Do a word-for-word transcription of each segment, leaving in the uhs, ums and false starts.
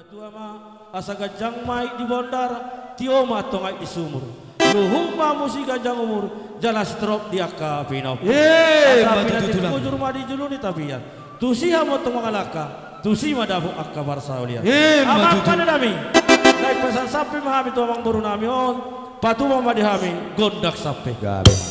Tua ma, asa ganjang ma aek di bondar, tio ma antong aek di sumur. Luhut ma muse ganjang umur, jala sitorop di angka pinompar. Emma tutu, Tulang. Asa pinantiku bujur ma di julu ni tapian. Tusi hamu antong mangalangka, tusi ma dapot angka parsaulian. Emma tutu. Amang pande nami, naeng pasahat sampe ma hami tu amangboru nami on, patupa ma di hami gondang sampe. Gabe ma.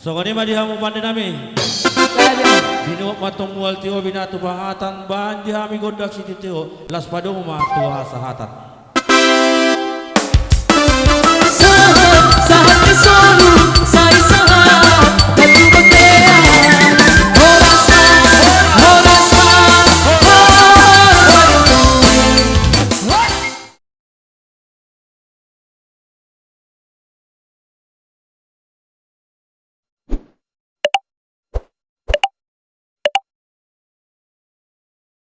Songon i ma di hamu pande nami. Binuat ma antong mual tio, binatu pangatan, baen di hami gondang sitio-tio, laos padomu ma tu hasahatan.